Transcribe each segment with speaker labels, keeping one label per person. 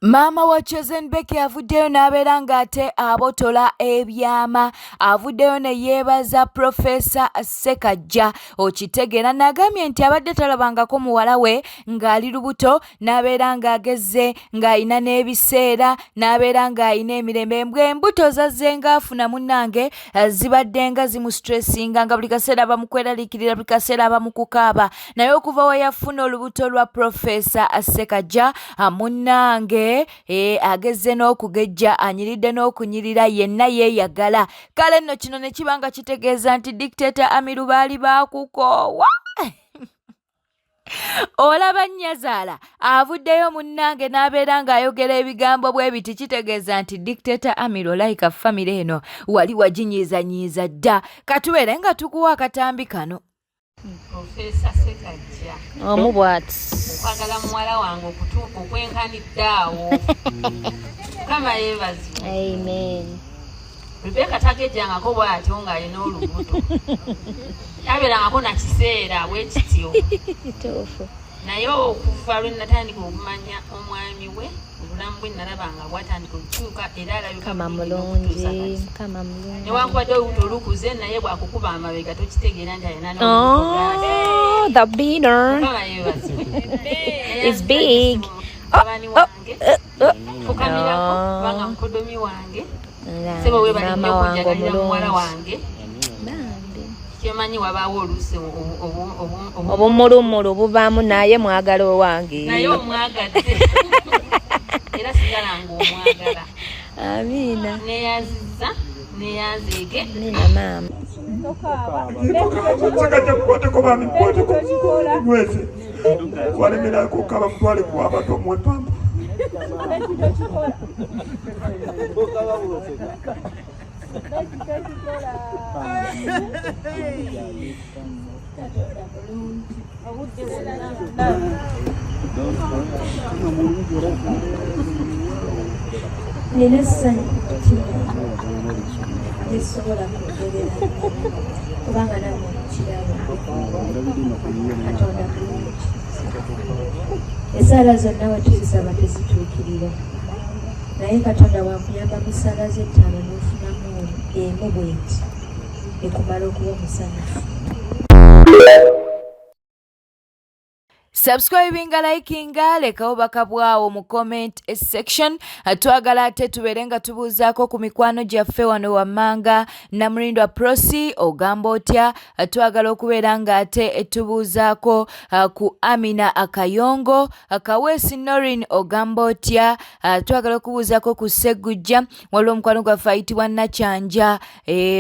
Speaker 1: Maama wa Chosen Becky avuddeyo n'abeera ng'ate abotola ebyama. Avuddeyo ne yeebaza Profesa Ssekajja okitegeera n'agambye nti abadde talabangako muwala we ng'ali lubuto n'abeera ng'agezze ng'alina n'ebiseera n'abeera ng'alina emirembe. Mbwe embuto zazze ng'afuna munnange zibadde nga zimusitressinga nga buli kaseera bamukweraliikirira buli kaseera bamukukaaba naye okuva we yafuna olubuto lwa Profesa Ssekajja munnange agezze n'okugejja anyiridde n'okunyirira yenna yeeyagala. Kale nno kino ne kiba nga kitegeeza nti Dictator Amiru baali baakukoowa. Olaba nnyazaala avuddeyo munnange n'abeera ng'ayogera ebigambo bwe biti kitegeeza nti Dictator Amiru olayika famire eno wali waginyiizanyiiza dda. Katubeere nga tukuwa akatambi kano.
Speaker 2: Profesa Ssekajja
Speaker 3: omu bw'ati
Speaker 2: okwagala muwala wange okutuuka okwenkanidde awo. Mukama yeebazibwe.
Speaker 3: Amen.
Speaker 2: Rebecca tagejjangako bw'atyo ng'alina olubuto, tabeerangako na kiseera bwe kityo.
Speaker 3: Kituufu.
Speaker 2: Naye okuva lwe natandika okumanya omwami we, obulamu bwe nalaba nga bwatandika okukyuka era alabika
Speaker 3: Mukama
Speaker 2: bulungi
Speaker 3: mulungi,
Speaker 2: n'okutuusa kati.
Speaker 3: Mukama mulungi.
Speaker 2: Newankubadde olubuto olukuze naye bw'akukuba amabega tokitegeera nti alina n'olubuto.
Speaker 3: Oh, the beater
Speaker 2: Mukama yeebazibwe.
Speaker 3: is big.
Speaker 2: Mutabani wange
Speaker 3: Oh.
Speaker 2: fukamirako kubanga mukodomi wange sebo weebale nnyo
Speaker 3: Maama wange
Speaker 2: okunjagalira muwala
Speaker 3: omulungi.
Speaker 2: wange.
Speaker 3: Bambi.
Speaker 2: Kyemanyi wabaawo oluusi
Speaker 3: Obumulumulu buvaamu naye mwagala owange.
Speaker 2: Naye omwagadde era sigala ng'omwagala.
Speaker 3: Amiina.
Speaker 2: Neeyanzizza neeyanzeege.
Speaker 3: Amiina maama.
Speaker 4: Ssekajja mukwateko bambi mukwateko nyweze walemerako kaba mutwale ku abantu omuwe pampa.
Speaker 5: Nina essanyu ku mutima lyesobola kwogerera kubanga nammwe mukiraba Katonda mulungi. Essaala zonna we tuzisaba tezituukirira naye Katonda wakuyamba mu ssaala ze ettaano n'ofunamu emu bw'eti ekumala okuba omusanyufu.
Speaker 1: Subscribinga, likinga, lekawo baka bwawo mu comment section. Twagala ate tubeere nga tubuuzaako ku mikwano gyaffe wano wammanga. Namulindwa Prosi ogamba otya? Twagala okubeera nga ate tubuuzaako ku Amina Akayongo. Kaweesi Norin ogamba otya? Twagala okubuuzaako ku Ssegujja. Waliwo omukwano gwaffe ayitibwa Nakyanja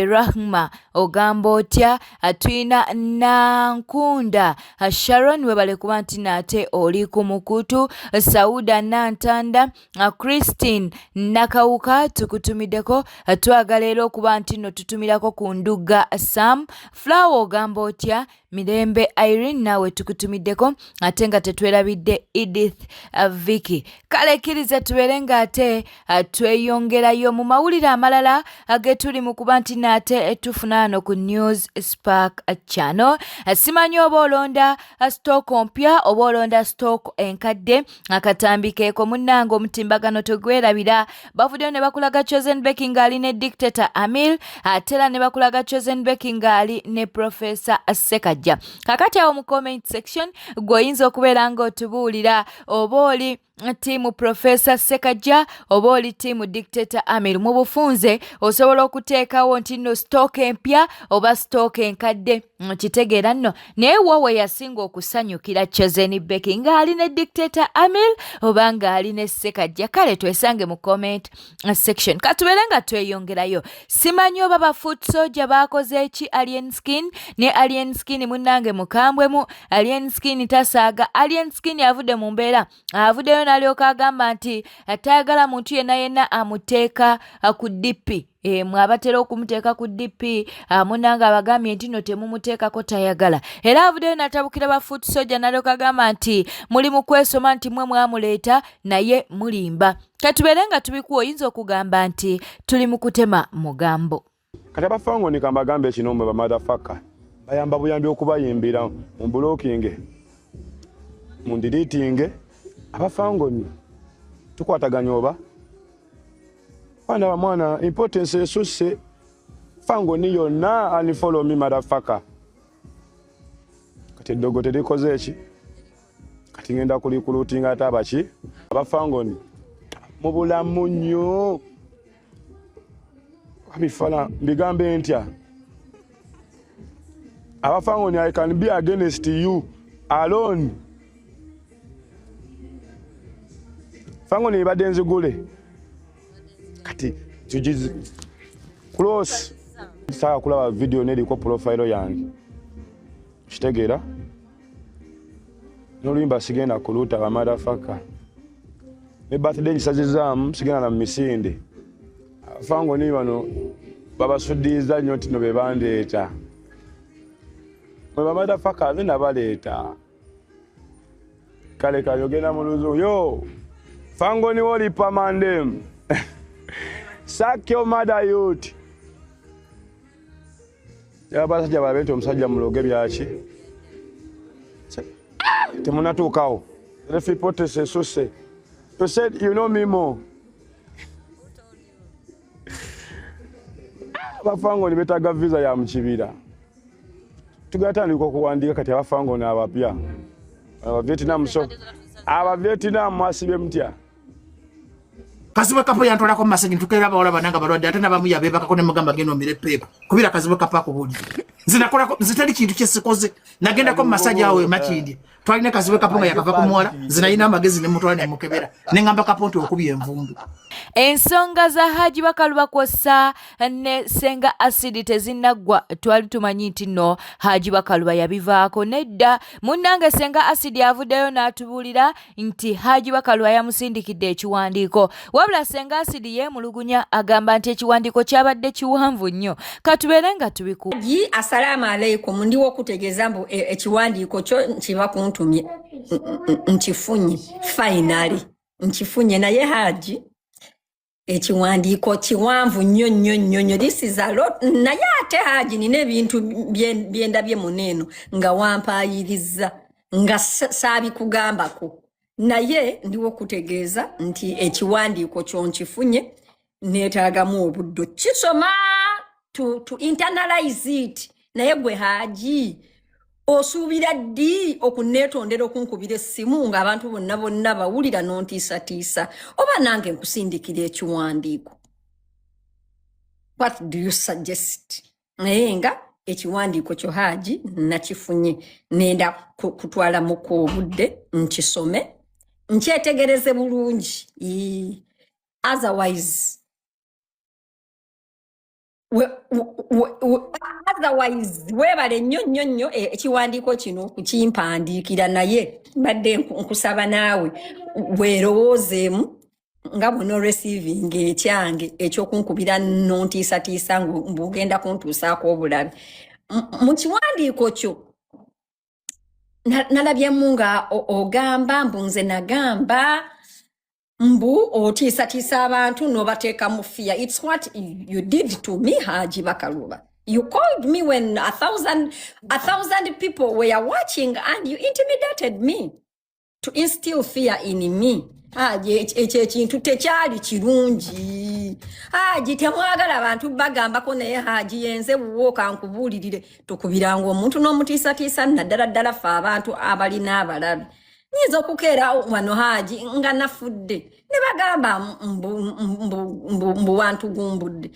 Speaker 1: Rahma ogamba otya? Tulina Nankunda Sharon webale kuba nti nate oli ku mukutu. Sauda Nantanda, Christine Nakawuka tukutumiddeko. Twagala era okuba nti nno tutumirako ku Ndugga Sam Flower ogamba otya? Mirembe Irene naawe tukutumiddeko ate nga tetwerabidde Edith Vicky. Kale kkiriza tubeere ng'ate tweyongerayo mu mawulire amalala agetuli mu kuba nti naate tufuna wano ku News Spark Channel. Simanyi oba olonda stock mpya oba olonda stock enkadde. Akatambi keeko munnange omutimbagano tegwerabira. Bavuddeyo ne bakulaga Chosen Becky ng'ali ne Dictator Amir ate era ne bakulaga Chosen Becky ng'ali ne Professor Ssekajja. Kakati awo mu comment section gw'oyinza okubeera ng'otubuulira oba oli ttiimu Professor Ssekajja oba oli ttiimu Dictator Amir. Mu bufunze osobola okuteekawo nti nno stock empya oba stock enkadde, nkitegeera nno. Naye wo we yasinga okusanyukira Chosen Becky ng'ali ne Dictator Amir oba ng'ali ne Ssekajja? Kale twesange mu comment section. Katubeere nga tweyongerayo. Simanyi oba ba foot soldier baakoze ki Alien Skin ne Alien Skin munnange mukambwemu. Alien Skin tasaaga. Alien Skin avudde mu mbeera, avuddeyo n'alyoka agamba nti tayagala muntu yenna yenna amuteeka ku DP. Mwe abatera okumuteeka ku DP, munnange abagambye nti nno temumuteekako tayagala. Era avuddeyo n'atabukira ba foot soldier n'alyoka agamba nti muli mu kwesoma nti mmwe mwamuleeta naye mulimba. Katubeere nga tubikuwa oyinza okugamba nti tuli mu kutema mugambo.
Speaker 4: Kati abafangoni kambagambe kino mmwe ba motherfucker bayamba buyambi okubayimbira mu blocking mu deleting. Abafangoni
Speaker 6: Tukwataganya oba mwana mwana importance esusse Fangoni yonna unfollow me motherfucker. Kati eddogo terikoze eki? Kati ngenda kulikulutinga ate abaki abafangoni mu bulamu nnyo abifala mbigambe ntya abafangoni. I can be against you alone. Fangoni ebadde nzigule, kati tugizi close. Sawa kulaba video neriko profile yange, kitegeera n'oluyimba sigenda kuluta ba motherfucker. Ne birthday ngisazizaamu, sigenda na misinde. Fangoni bano babasudiza nnyo nti no be bandeeta mwe ba motherfucker, nze nabaleeta. Kale kale ogenda mu luzungu yo Fangoni wolipa mandem suck your mother youth. Abasajja balabe nti omusajja muloge byaki temunatuukawo. Refipotese esuse. You said you know me more. Abafangoni betaaga visa ya mukibira. Tugatandika okuwandiika kati abafangoni abapya Abavietnam, so Abavietnam mwasibye mutya?
Speaker 7: Kazibwe Kapo yantwalako mu massage, ntukeera abawala bananga balwadde, ate nabamu yabeebakako ne mugamba genda omire peepa kubira Kazibwe Kapo akubuulire. Nze nakolako, nze teri kintu kyesikoze. Nagendako mu massage awo e Makindye, twalina Kazibwe Kapo nga yakava ku muwala. Nze nalina amagezi ne mutwala ne mukebera ne ngamba Kapo nti okubye envundu.
Speaker 1: Ensonga za Haji Bakaluba kwossa ne Senga Acid tezinnaggwa. Twali tumanyi nti nno Haji Bakaluba yabivaako. Nedda munnange, Senga Acid avuddeyo n'atubuulira nti Haji Bakaluba yamusindikidde ekiwandiiko, wabula Senga Acid yeemulugunya, agamba nti ekiwandiiko kyabadde kiwanvu nnyo. Katubeere nga tubiku
Speaker 8: Ji, assalaamu aleikum. Ndiwo okutegeeza mbu ekiwandiiko kyo nkiba kuntumye nkifunye, finally nkifunye. Naye Haji, ekiwandiiko kiwanvu nnyo nnyo nnyo nnyo. This is a lot. Naye ate Haji, nina ebintu byendabye muneeno nga wampaayiriza nga saabikugambako, naye ndiwo okutegeeza nti ekiwandiiko kyo nkifunye, neetaagamu obudde kisoma to internalize it. Naye gwe Haji, osuubira ddi okuneetondera okunkubira essimu ng'abantu bonna bonna bawulira n'ontiisatiisa, oba nange nkusindikira ekiwandiiko? What do you suggest? Naye nga ekiwandiiko kyo Haji nakifunye, nenda kutwalamuko obudde nkisome nkyetegereze bulungi. Otherwise otherwise weebale nnyo nnyo nnyo ekiwandiiko kino kukimpandiikira, naye mbadde nkusaba naawe weerowoozeemu nga bw'ono receiving ekyange ekyokunkubira nontiisatiisa mbugenda kuntuusaako obulabe. Mu kiwandiiko kyo nalabyemu nga ogamba mbu nze nagamba mbu otiisatiisa abantu n'obateeka mu fear. It's what you did to me, Haji Bakaluba. You called me when a thousand people were watching and you intimidated me to instill fear in me. Haji, ekyo ekintu tekyali kirungi. Haji, temwagala abantu bagambako, naye Haji, yenze wuwo kankubuulirire, tukubiranga omuntu n'omutiisatiisa, naddala ddala ffe abantu abalina abalabe. Nyinza okukeera wano Haji nga nafudde ne bagamba mbu wantugumbudde.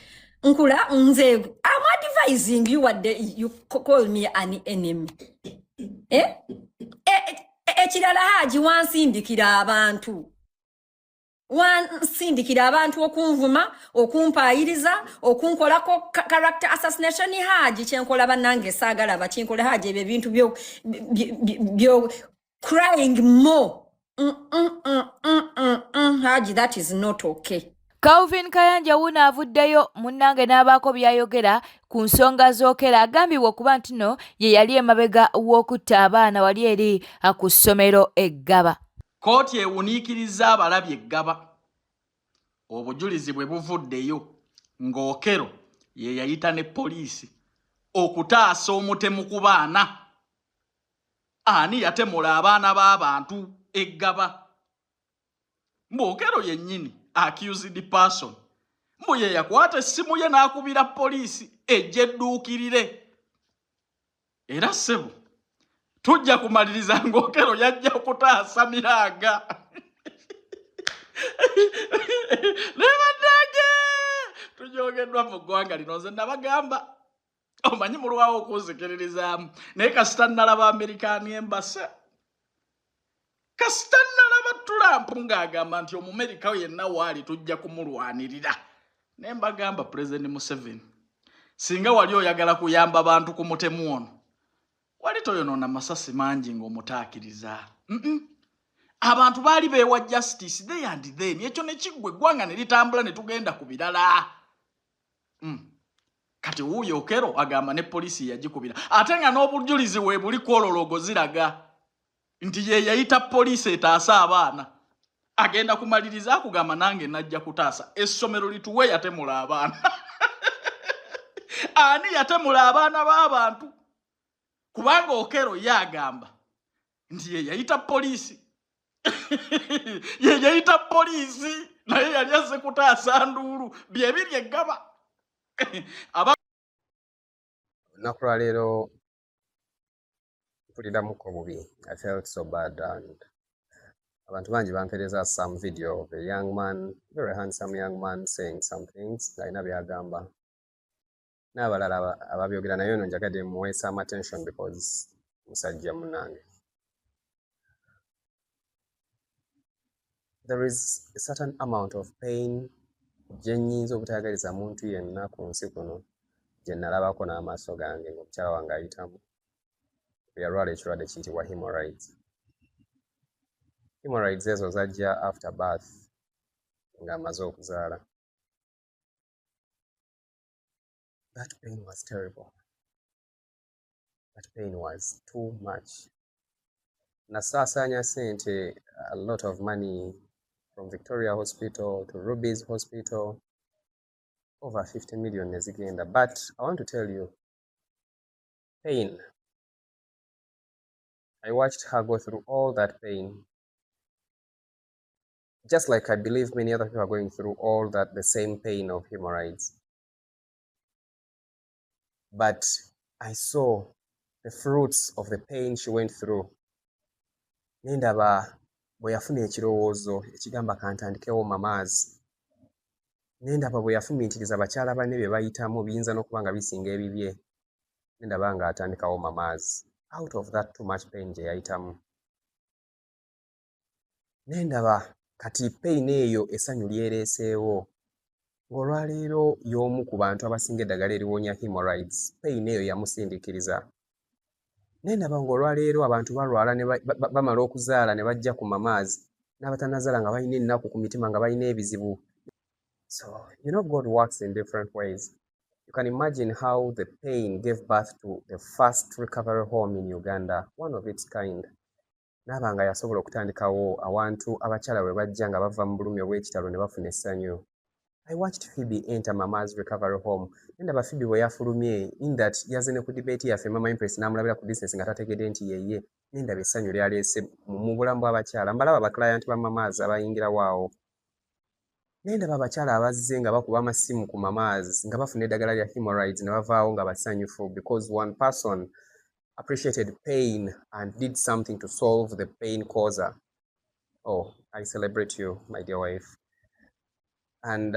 Speaker 8: Nkula nze am advising you, wadde you call me an enemy, eh? Ekirala Haji, wansindikira abantu okunvuma, okumpaayiriza, okunkolako character assassination. Haji, kyenkola bannange saagala bakinkole. Haji, ebyo ebintu byo crying more. Haji, that is not okay.
Speaker 1: Calvin Kayanja wuuno avuddeyo munnange n'abaako by'ayogera ku nsonga z'Okello agambibwa okuba nti no ye yali emabega w'okutta abaana wali eri ku ssomero eggaba.
Speaker 9: Kkooti ewuniikiriza abalabi eggaba obujulizi bwe buvuddeyo ng'Okello ye yayita ne poliisi okutaasa omutemu ku baana. Ani yatemula abaana b'abantu eggaba? Mbu Okello yennyini accused person mbu ye yakwata essimu ye n'akubira poliisi ejja edduukirire. Era ssebo tujja kumaliriza ng'Okello yajja kutaasa Miranga. Ne bannange tujogeddwa mu ggwanga lino, nze nabagamba omanyi mulwawo okunzikiririzaamu, naye kasita nalaba American Embassy, kasita nalaba Trump ng'agamba nti Omumerika yenna waali tujja kumulwanirira, naye mbagamba President Museveni, singa wali oyagala kuyamba bantu ku mutemu ono, wali toyonoona masasi mangi ng'omutaakiriza. Abantu baali beewa justice there and then, ekyo ne kiggwa, eggwanga ne litambula ne tugenda ku birala. Kati wuuyo Okello agamba ne poliisi yagikubira, ate nga n'obujulizi weebuli kwolologo ziraga nti ye yayita poliisi etaasa abaana. Agenda kumaliriza akugamba nange najja kutaasa essomero lituwe yatemula abaana. Ani yatemula abaana b'abantu? Kubanga Okello ye agamba nti ye yayita poliisi, ye yayita poliisi, naye yali azze kutaasa nduulu. Byebiri eggaba.
Speaker 10: Olunaku lwaleero mpuliramuko bubi. I felt so bad, and abantu bangi bampeereza some video of a young man, very handsome young man, saying some things ng'alina by'agamba n'abalala ababyogera, naye ono njagadde muwe some attention because musajja munnange. There is a certain amount of pain gye nnyinza obutayagaliza muntu yenna ku nsi kuno, gye nalabako n'amaaso gange ng'omukyala wange ayitamu bwe yalwala ekirwadde kiyitibwa hemorrhoids. Hemorrhoids ezo zajja after birth, ng'amaze okuzaala. That pain was terrible. That pain was too much. Nasaasaanya ssente, a lot of money, from Victoria Hospital to Ruby's Hospital, over 50 million ne zigenda. But I want to tell you, pain. I watched her go through all that pain. Just like I believe many other people are going through all that, the same pain of hemorrhoids. But I saw the fruits of the pain she went through. Nendaba bwe yafuna ekirowoozo ekigamba kantandikewo Mama's. Nendaba bwe yafumiitiriza bakyala banne bye bayitamu biyinza n'okuba nga bisinga ebibye. Nendaba ng'atandikawo Mama's out of that too much pain gye yayitamu. Nendaba kati pain eyo essanyu lyereeseewo, ng'olwaleero y'omu ku bantu abasinga eddagala eriwonya hemorrhoids. Pain eyo yamusindiikiriza. Nendaba ng'olwaleero abantu balwala ne bamala okuzaala ne bajja ku Mama's, n'abatannazaala nga balina ennaku ku mitima, nga balina ebizibu. So, you know, God works in different ways. You can imagine how the pain gave birth to the first recovery home in Uganda, one of its kind. N'aba nga yasobola okutandikawo awantu abakyala we bajja nga bava mu bulumi obw'ekitalo ne bafuna essanyu. I watched Phoebe enter Mama's recovery home. Nendaba Phoebe bwe yafulumye, in that yazze ne ku debate yaffe, Mama Empress n'amulabira ku distance nga tategedde nti yeye. Nendaba essanyu lyaleese mu bulamu bw'abakyala. Mbalaba ba client ba Mama's abayingirawo awo. Nendaba abakyala abazze nga bakuba amasimu ku Mama's nga bafuna eddagala lya hemorrhoids ne bavaawo nga basanyufu because one person appreciated pain and did something to solve the pain causer. Oh, I celebrate you, my dear wife. And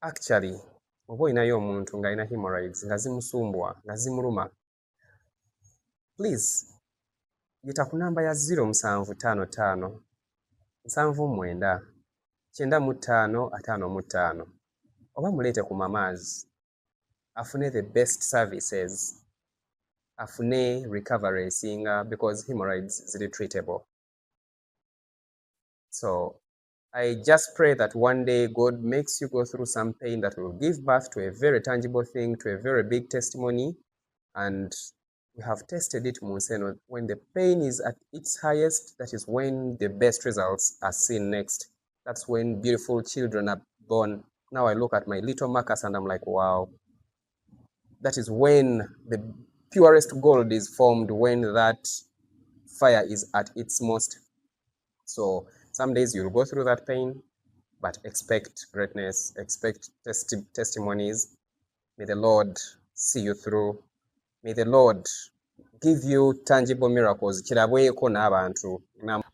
Speaker 10: actually, oba olinayo omuntu ng'alina hemorrhoids nga zimusumbwa, nga zimuluma, please yita ku namba ya 0755 79 95 55, oba muleete ku Mama's afune the best services, afune recovery esinga, because hemorrhoids ziri treatable. So I just pray that one day God makes you go through some pain that will give birth to a very tangible thing, to a very big testimony. And we have tested it mu nsi eno. When the pain is at its highest, that is when the best results are seen next. That's when beautiful children are born. Now I look at my little Marcus and I'm like, wow. That is when the purest gold is formed, when that fire is at its most. So Some days you'll go through that pain, but expect greatness, expect testimonies. May the Lord see you through. May the Lord give you tangible miracles. Kirabweko n'abantu.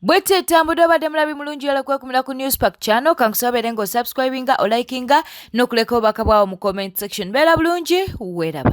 Speaker 1: Bwetyo etambudde obadde mulabi mulungi yala kwekumira ku Newspark channel kankusaba beere ng'osubscribinga olikinga n'okuleka obubaka bwawo mu comment section. Beera bulungi weeraba.